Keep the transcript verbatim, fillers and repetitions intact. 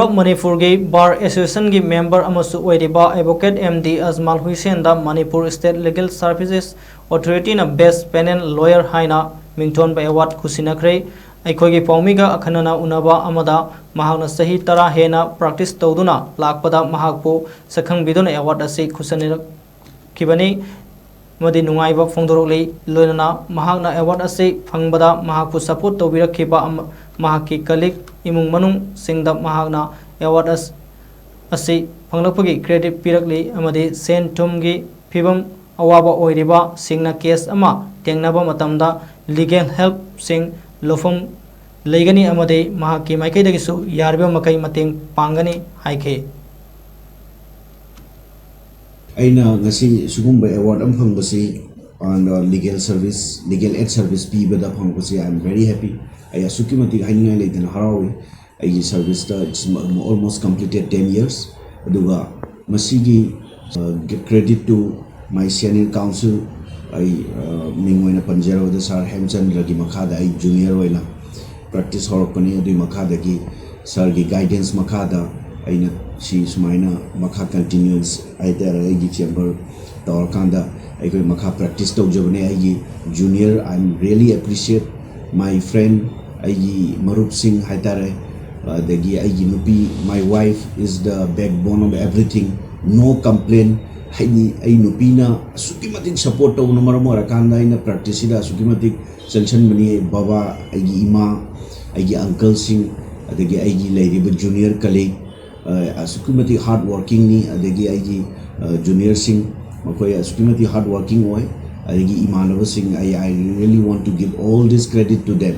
Of ꯃꯅꯤꯄꯨꯔꯒꯤ bar ꯑꯦꯁꯣꯁꯤꯌꯦꯁꯟꯒꯤ member ꯑꯃꯁꯨ ꯑꯣꯏꯔꯤꯕ ꯑꯦꯗꯚꯣꯀꯦꯠ ꯑꯦꯝ ꯗꯤ ꯑꯖꯃꯥꯜ ꯍꯨꯏꯁꯦꯟꯗ ꯃꯅꯤꯄꯨꯔ ꯁ꯭ꯇꯦꯠ ꯂꯤꯒꯦꯜ ꯁꯥꯔꯚꯤꯁꯦꯁ ꯑꯣꯊꯣꯔꯤꯇꯤꯅ ꯕꯦꯁ꯭ꯠ ꯄꯦꯅꯦꯜ ꯂꯣꯌꯔ ꯍꯥꯏꯅ ꯃꯤꯡꯊꯣꯟꯕ ꯑꯦꯋꯥꯔꯗ ꯈꯨꯠꯁꯤꯟꯅꯈ꯭ꯔꯦ꯫ ꯑꯩꯈꯣꯏꯒꯤ ꯄꯥꯎꯃꯤꯒ ꯑꯈꯟꯅꯅ ꯎꯅꯕ ꯑꯃꯗ ꯃꯍꯥꯛꯅ ꯆꯍꯤ ꯇꯔꯥ ꯍꯦꯟꯅ ꯄ꯭ꯔꯦꯛꯇꯤꯁ ꯇꯧꯗꯨꯅ ꯂꯥꯛꯄꯗ ꯃꯍꯥꯛꯄꯨ ꯁꯛꯈꯪꯕꯤꯗꯨꯅ ꯑꯦꯋꯥꯔꯗ ꯑꯁꯤ ꯈꯨꯠꯁꯤꯟꯅꯈꯤꯕꯅꯤ꯫ ꯑꯃꯗꯤ ꯅꯨꯡꯉꯥꯏꯕ ꯐꯣꯡꯗꯣꯔꯛꯂꯤ꯫ ꯂꯣꯏꯅꯅ ꯃꯍꯥꯛꯅ ꯑꯦꯋꯥꯔꯗ ꯑꯁꯤ ꯐꯪꯕꯗ ꯃꯍꯥꯛꯄꯨ ꯁꯄꯣꯔꯠ ꯇꯧꯕꯤꯔꯛꯈꯤꯕ ꯑꯃ-, ꯃꯍꯥꯛꯀꯤ ꯀꯂꯤꯛ, ꯏꯃꯨꯡ ꯃꯅꯨꯡꯁꯤꯡꯗ ꯃꯍꯥꯛꯅ ꯑꯦꯋꯥꯔꯗ ꯑꯁ-, ꯑꯁꯤ ꯐꯪꯂꯛꯄꯒꯤ ꯀ꯭ꯔꯦꯗꯤꯠ ꯄꯤꯔꯛꯂꯤ ꯑꯃꯗꯤ ꯁꯦꯟ ꯊꯨꯝꯒꯤ ꯐꯤꯕꯝ ꯑꯋꯥꯕ ꯑꯣꯏꯔꯤꯕꯁꯤꯡꯅ ꯀꯦꯁ ꯑꯃ ꯊꯦꯡꯅꯕ ꯃꯇꯝꯗ ꯂꯤꯒꯦꯜ ꯍꯦꯜꯞꯁꯤꯡ ꯂꯧꯐꯝ ꯂꯩꯒꯅꯤ ꯑꯃꯗꯤ ꯃꯍꯥꯛꯀꯤ ꯃꯥꯏꯀꯩꯗꯒꯤꯁꯨ ꯌꯥꯔꯤꯕ ꯃꯈꯩ ꯃꯇꯦꯡ ꯄꯥꯡꯒꯅꯤ ꯍꯥꯏꯈꯤ꯫ ꯑꯩꯅ ꯉꯁꯤ ꯁꯤꯒꯨꯝꯕ ꯑꯦꯋꯥꯔꯗ ꯑꯃ ꯐꯪꯕꯁꯤ, ꯑ, ꯂꯤꯒꯦꯜ ꯁꯔꯚꯤꯁ, ꯂꯤꯒꯦꯜ ꯑꯦꯗ ꯁꯔꯚꯤꯁ ꯄꯤꯕꯗ ꯐꯪꯕꯁꯤ, I am very happy꯫ ꯑꯩ ꯑꯁꯨꯛꯀꯤ ꯃꯇꯤꯛ ꯍꯥꯏꯅꯤꯡꯉꯥꯏ ꯂꯩꯇꯅ ꯍꯔꯥꯎꯏ꯫ ꯑꯩꯒꯤ ꯁꯔꯚꯤꯁꯇ, it's almost completed ten years꯫ ꯑꯗꯨꯒ ꯃꯁꯤꯒꯤ, ꯑ, credit to my senior counsel, ꯑꯩ, ꯑ, ꯃꯤꯡ ꯑꯣꯏꯅ ꯄꯟꯖꯔꯕꯗ ꯁꯥꯔ ꯍꯦꯝꯆꯟꯗ꯭ꯔꯒꯤ ꯃꯈꯥꯗ ꯑꯩ ꯖꯨꯅꯤꯌꯔ ꯑꯣꯏꯅ ꯄ꯭ꯔꯦꯛꯇꯤꯁ ꯍꯧꯔꯛꯄꯅꯤ꯫ ꯑꯗꯨꯒꯤ ꯃꯈꯥꯗꯒꯤ ꯁꯥꯔꯒꯤ ꯒꯥꯏꯗꯦꯟꯁ ꯃꯈꯥꯗ ꯑꯩꯅ ꯁꯤ ꯁꯨꯃꯥꯏꯅ ꯃꯈꯥ ꯀꯟꯇꯤꯅ꯭ꯌꯨꯁ ꯍꯥꯏꯇꯥꯔꯦ, ꯑꯩꯒꯤ ꯆꯦꯝꯕꯔ ꯇꯧꯔꯀꯥꯟꯗ ꯑꯩꯈꯣꯏ ꯃꯈꯥ ꯄ꯭ꯔꯦꯛꯇꯤꯁ ꯇꯧꯖꯕꯅꯦ꯫ ꯑꯩꯒꯤ junior, I am really appreciate my friend, ꯑꯩꯒꯤ ꯃꯔꯨꯞꯁꯤꯡ ꯍꯥꯏꯇꯥꯔꯦ, ꯑꯗꯒꯤ ꯑꯩꯒꯤ ꯅꯨꯄꯤ, my wife is the backbone of everything, no complain꯫ ꯍꯥꯏꯗꯤ ꯑꯩ ꯅꯨꯄꯤꯅ ꯑꯁꯨꯛꯀꯤ ꯃꯇꯤꯛ ꯁꯄꯣꯔꯠ ꯇꯧꯕꯅ ꯃꯔꯝ ꯑꯣꯏꯔꯀꯥꯟꯗ ꯑꯩꯅ ꯄ꯭ꯔꯦꯛꯇꯤꯁꯁꯤꯗ ꯑꯁꯨꯛꯀꯤ ꯃꯇꯤꯛ ꯆꯪꯁꯟꯕꯅꯤ꯫ ꯕꯕꯥ, ꯑꯩꯒꯤ ꯏꯃꯥ, ꯑꯩꯒꯤ ꯑꯪꯀꯜꯁꯤꯡ, ꯑꯗꯒꯤ ꯑꯩꯒꯤ ꯂꯩꯔꯤꯕ ꯖꯨꯅꯤꯌꯔ ꯀꯂꯤꯛ, ꯑ, ꯑꯁꯨꯛꯀꯤ ꯃꯇꯤꯛ ꯍꯥꯔꯗ ꯋꯥꯔꯀꯤꯡꯅꯤ꯫ ꯑꯗꯒꯤ ꯑꯩꯒꯤ, ꯑ, ꯖꯨꯅꯤꯌꯔꯁꯤꯡ, ꯃꯈꯣꯏ ꯑꯁꯨꯛꯀꯤ ꯃꯇꯤꯛ ꯍꯥꯔꯗ ꯋꯥꯔꯀꯤꯡ ꯑꯣꯏ꯫ ꯑꯗꯒꯤ ꯏꯃꯥꯟꯅꯕꯁꯤꯡ, I, I really want to give all this credit to them꯫